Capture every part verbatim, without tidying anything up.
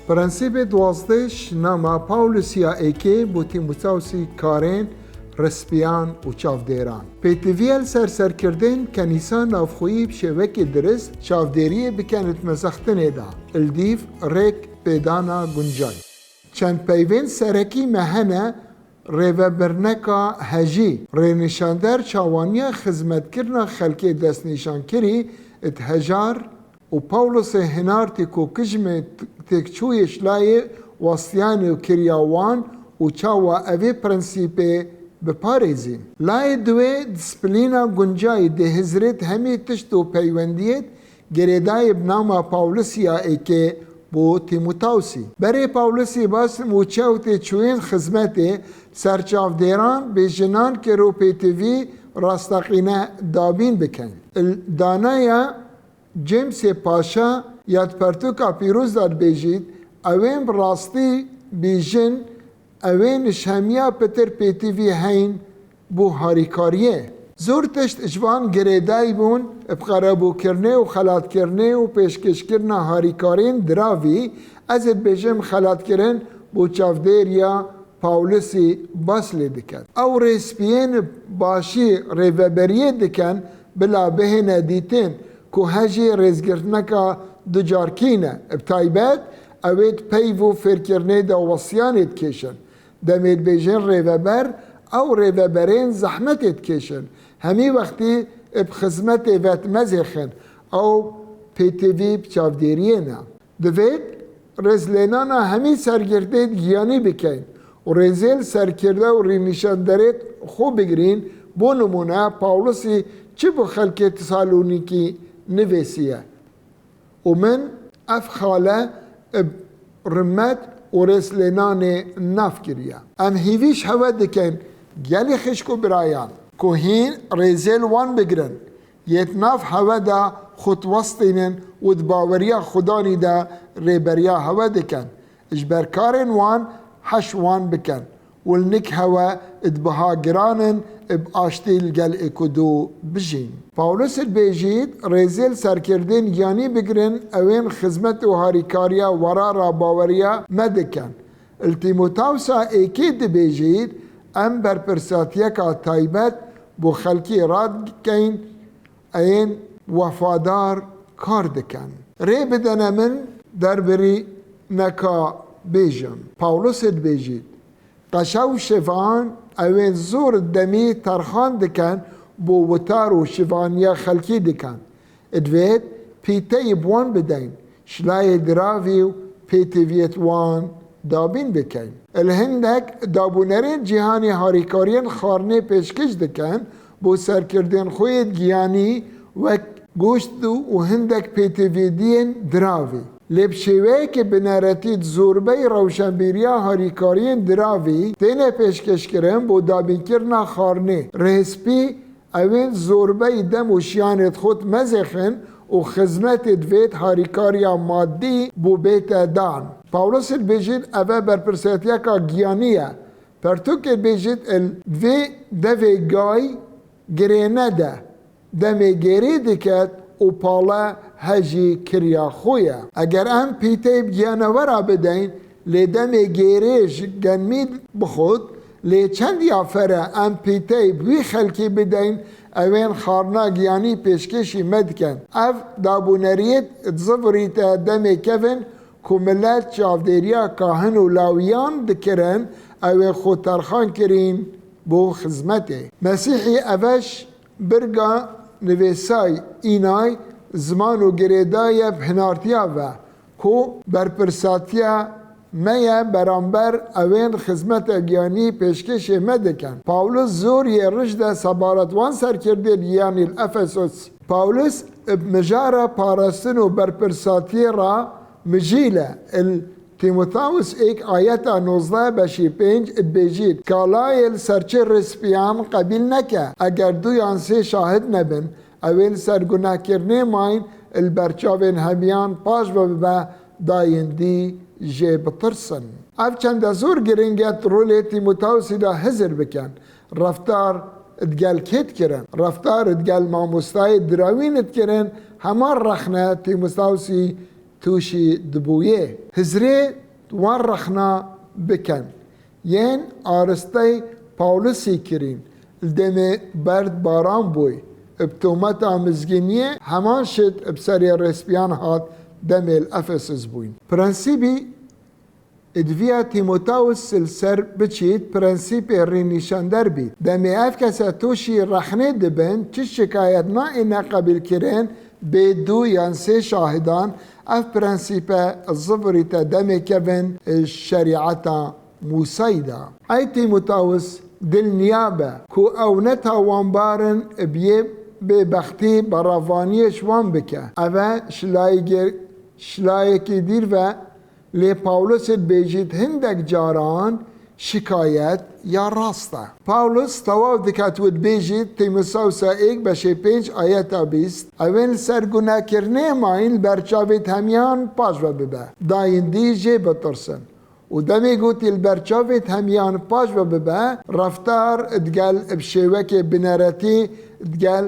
Prensîbê duwazdeh, şinama Pawlus ya êkê bo Tîmotawsî karên, rispiyan û çavdêran. Pêtivî li ser serkirdên kenîsa navxweyî bi şêwekê dirist çavdêriyê bikin di mezextinê de, li dîv rêk pêdana guncay. Çend peyvên serekî me hene, rêvebirneka hejî, rênîşander çawaniya xizmetkirina xelkê destnîşankirî di hejar û Pawlosê hinartî ku kijmê têkçûyê ji layê westiyanê û kiriya wan û çawa evê prensîpê biparêzîn. Layê diwê disiplîna guncayî dê hizrêt hemî tişt û peywendiyêt girêdayî bi nama Pawlosî ya êkê bo Tîmotawsî. Berê Pawlosî basim û çew tê çûyên xizmetê ser çavdêran bêjinan kir û pêtivî rasteqîne dabîn bikin. Li danaya Jamesê Paşa ya di pertûka pîroz de dibêjît, ewên bi rastî bêjin, ewên ji hemiya pitir pêtivî heyn bo harîkariyê. Zor tişt ji van girêdayî bûn, bi qerebûkirinê û xelatkirinê û pêşkêşkirina harîkarên diravî, ez ê dibêjim xelatkirin bo çavdêriya Pawlosî bas lê dikin. Ew rêspiyên başî rêveberiyê dikin, bila bihêne dîtin ku hejî rêzgirtineka ducarkî ne. Bi taybet, ew ê di peyv û fêrkirinê de westiyanê dikêşin. Demê dibêjin rêveber, ew rêveberên zehmetê dikêşin. Hemî wextî bi xizmetê ve dimezêxin. Ew pêtivî bi çavdêriyê ne. Divêt rêzlênana hemî sergirdê giyanî bikeyn û rêzê li serkirde û rênîşanderê xwe bigirîn, bo nimûne Pawlosî çi bo xelkê Tesalonîkî nivêsiye û min ev xale bi rimet û rêzlênanê nav kiriye. Em hîvî ji hewe dikin, gelî xişk û birayan, ku hîn rêzê li wan bigirin. Yê di nav hewe de xwe diwestînin û di baweriya Xudanî de rêberiya hewe dikin. Ji ber karên wan heş wan bikin û li nik hewe di biha giran in, bi aştî li gel êk û du bijîn. Pawlus dibêjît, rêzê li serkirdên giyanî bigirin, ewên xizmet û harîkariya werara baweriya me dikin. Li Tîmotawsa êkê dibêjît, em berpirsatiyeka taybet bo xelkî radikeyn, ên wefadar kar dikin. Rê bidene min derbirîneka bêjim. Pawlus dibêjît, qeşa û şivan ewên zor demî terxan dikin, bo witar û şivaniya xelkî dikin. Divêt pîteyî bi wan bideyn, ji layê diravî û pêtiviyêt wan dabîn bikeyn. Li hindek dabûnerên cîhanê harîkariyên xwarinê pêşkêş dikin, bo serkirdên xwe yê giyanî wek goşt û hindek pêtivîdiyên diravî. Lê bi şêweyekê bineretî di zorbeyî rewşenbîriya harîkariyên diravî têne pêşkêşkirin bo dabînkirina xwarinê. Rêspî ewên zorbeyî dem û şiyanê xwe dimezêxin û xizmetê divêt harîkariya madî bo bête dan. Pawlus dibêjît, ev e berpirsiyatiyeka giyanî ye. Pertûkê dibêjît, li vê devê gay girê nede, demê gêrê diket û pale hejî kiriya xwe ye. Eger em pîteyê bi giyanewera bideyn, lê demê gêrê ji genmî bixwit, lê çend ya fere em pîteyê bi wî xelkî bideyn, ewên xwarina giyanî pêşkêşî me dikin. Ev dabûneriyêt dizivirîte demê kevin ku milet çavdêriya kahin û lawiyan dikirin, ew ê xwe terxan kirîn bo xizmetê. Mesîhî ev e ji birga nivêsay înay ziman û girêdaye bi hinartiya ve, ku berpirsatiya me ye beramber ewên xizmete giyanî pêşkêşê me dikin. Pawlus zor yê rij de sebaret wan serkirdê giyanî li Efesos. Pawlus bi mijara parastin û berpirsatiyê re mijîl e. Li Tîmoteus êk ayeta nozdeh beşî pênc dibêjît, kalayê li ser çi rêspiyan qebîl neke, eger du yan sê şahid nebin, ew ê li ser gunehkirinê mayîn li ber çavên hemiyan paş ve bibe, dayîn dî jê bitirsin. Ev çende zor giring e, di rolê Tîmoteusî de hizir bikin. Reftar digel kê dikirin? Reftar digel mamostayê dirawîn dikirin, hema rexne Tîmoteusî tûşî dibûyê. Hizrê wan rexna bikin. Yên aristey Pawlisî kirîn, li demê berd baran bûy, bi tometa mizgîniyê heman şit bi serê rêspîyan hat demê li Efesus bûyn. Prensîbî diviya Tîmotawis li ser biçît, prensîpê rînîşander bît. Demê ev kese tûşî rexnê dibin, çi şikayet nayêne qebîlkirin bê du yan sê şahidan, ev prensîpe zivirîte demê kevin şerîeta Mûsayî de. Ey Tîmotawis, dilniya be ku ew ne tawanbar in bi yê bêbextî berevaniyê ji wan bike. Ev e şilayekê, şilayekî dîr ve, lê Pawlosê dibêjît hindek caran şikayet ya rast e. Pawlos tewaw diket û dibêjît, Tîmosawsa êk beşê pênc ayeta bîst, ew ên li ser gunekirinê mayîn li ber çavêt hemiyan paş ve bibe, dayîn dî jê bitirsin. Û demê gotî li ber çavêt hemiyan paş ve bibe, reftar digel bi şêwekê bineretî digel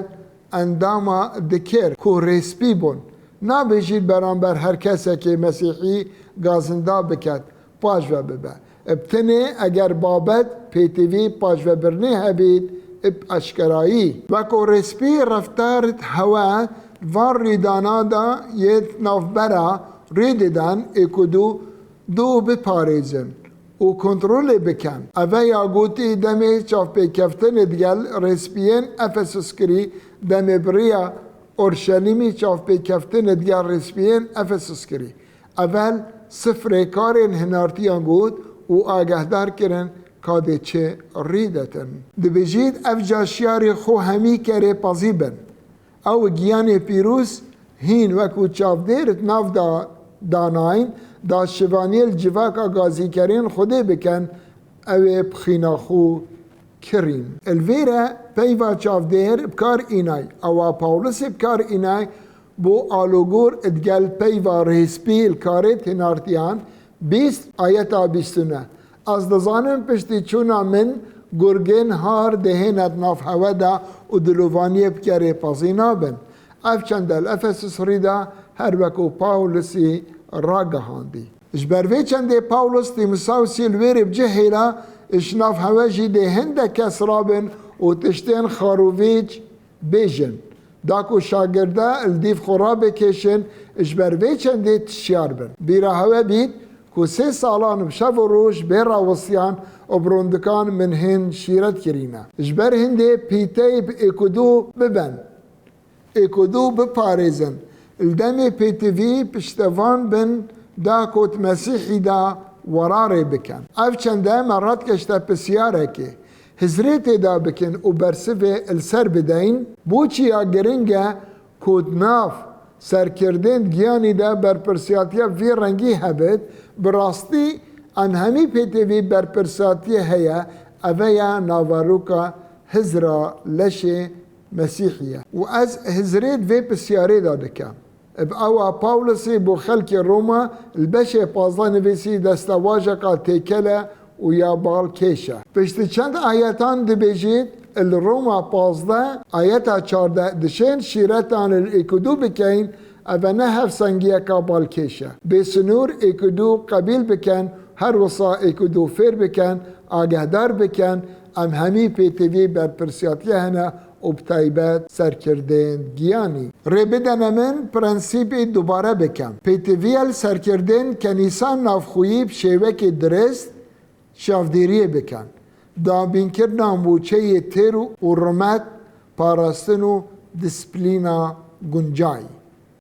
endama dikir ku rêspî bûn. Nabêjî beramber her kesekê mesîhî gazinda biket, paş ve bibe. Bi tinê eger babet pêtivî paşvebirinê hebît, bi eşkerayî. Weko rêspî reftar hewe van rîdana de yê navbera rê didin ê ku du du biparêzin û kontrolê bikin. Eve ya gotî demê çavpêkeftinê digel rêspiyên Efesus kirî, demê biriya Orşelîmî çavpêkeftinê digel rêspiyên Efesus kirî. Evel sifrê karên hinartiyan got û agahdar kirin ka dê çi rî detin. Dibêjît, ev ca şiyarê xwe hemî kerê pezî bin. Ew giyanê pîroz hîn wekû çavdêr di nav da danayîn, da şivaniyê li civaka gazîkerên Xwedê bikin, ew ê bi xîna xwe kirîn. Li vê re peyva çavdêr bi kar înay, ewa Pawlisê bi kar înay bo alogor digel peyva rêspî li karê tênartiyan, bîst ayeta bîst û neh. Ez dizanim piştî çûna min gurgên har dihêne di nav hewe de û dilovaniyê bi kerê pezî nabin. Ev çende li Efesus rî da her wekû Pawlisî ragihandî. Ji ber vê çendê Pawlos Tîmosawsî li wê rê bi cih hêla, ji nav hewe jî dê hindek kes rabin û tiştên xarûvîc bêjin, da ku şagirda li dîv xwe rabêkêşin, ji ber vê çendê tişyar bin. Bîra hewe bît ku sê salan bi şev û roj bê rawistiyan û bi rondikan min hîn şîret kirîne. Ji ber hindê pîteyê bi êkudu bibin, êkudu biparêzin, li demê pêtivî piştevan bin, da ku di Mesîhî de werarê bikin. Ev çende me radikeşte pisyarekê. Hizrê tê de bikin û bersivê li ser bideyin, bo çi ya giring e ku di nav serkirdên giyanî de berpirsiyatiya vî rengî hebit, bi rastî em hemî pêtivî berpirsiyatiyê heye, eve ya naveroka hizra leşê Mesîhî ye. Û ez hizrê di vê pisyarê de dikim. Bi awa Pawlosî bo xelkê Roma li beşê pazdeh nivîsî destewajeka têkel e û ya balkêş e. Piştî çend ayetan dibêjît, li Roma pazdeh ayeta çardeh dişên şîretan li êkudu bikeyin, eve ne hevsengiyeka balkêş e. Bê sinûr êkudu qebîl bikin, her wisa êkudu fêr bikin, agehdar bikin, em hemî pêtivî berpirsiyatiye hene û bi taybet serkirdên giyanî. Rê bidene min prensîbê dubare bikim. Pêtiviya li serkirdên kenîsan navxweyî bi şêwekê dirist çavdêriyê bikin. Dabînkirina mûçeyê têr û rimet, parastin û disiplîna guncayî.